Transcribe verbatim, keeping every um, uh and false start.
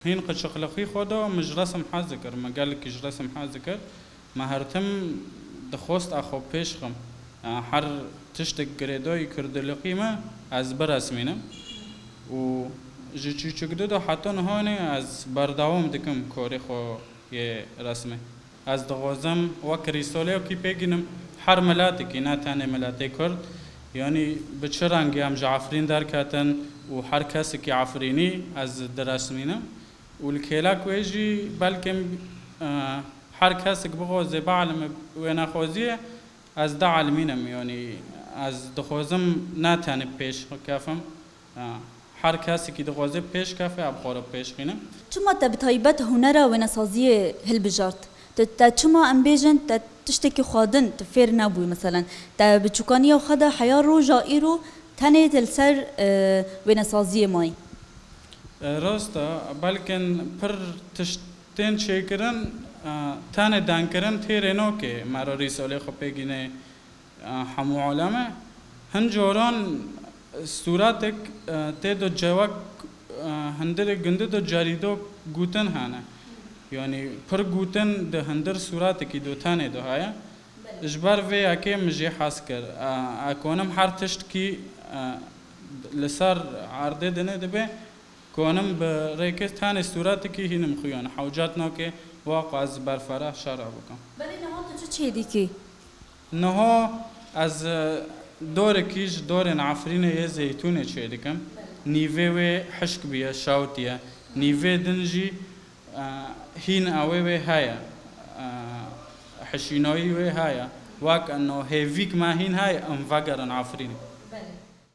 Hîn qiçiqlixî xwe de min ji resim hez dikir, min gelekî ji resim hez dikir. Me her tim dixwest a xwe pêş xim. Her tiştek girêdayî kurdilixî me ez biresmînim. Û ji çîçik du de heta nihanê ez berdewam dikim korê xwe yê resmê. Ez dixwazim wek rîsoleyekî pêgînim her miletekî, ne tenê miletê Kurd, yanî bi çi rengî em ji Efrîn derketin û her kesekî Efrînî ez diresmînim. Û li kêlek wê jî belkim, e, her kesek bixwaze bielime wênexwaziyê, ez dielmînim, yanî ez dixwazim ne tenê pêş kefim. Her kesekî dixwaze pêş kefe, em xwe re pêşxîne. Çima te bi taybet hunera wênesaziyê hilbijart? Tu, te çima em bêjin te tiştekî xwe din tu fêr nebûyî, meselen, te bi çûkaniya xwe de heya roja îro tenê tu li ser, e, wênesaziyê mayî? E, rast e, belkin pir tiştên çêkirin, e, tenê dengkirin têrê nake, me re rîsolê xwe pêgînê, e, hemû aleme. Hin caran sûretek, e, tê de cewek, e, hundirê gundî de cerîdo gotin hene. Yanî pir gotin di hundir sûretekî de tenê de heye. Ji ber vê yekê min jê hez kir. E, e, konim her tiştkî, e, li ser erdê dinê dibe. Konim bi rêkê tenê sûretekî hînim xuyan. Hewcet nake wa ku ez berfereh şera bikim. Belê niha tu çi çê dikî? Niha ez, e, dorekî ji dorên Efrînê yê zeytûnê çê dikim. Nîvê wê hişk bûye, şawtiye. Nîvê din jî, e, hîn ewê wê heye. E, hişînayî wê heye. Wek eno hêvîk me hîn heye, em vegerin Efrînê.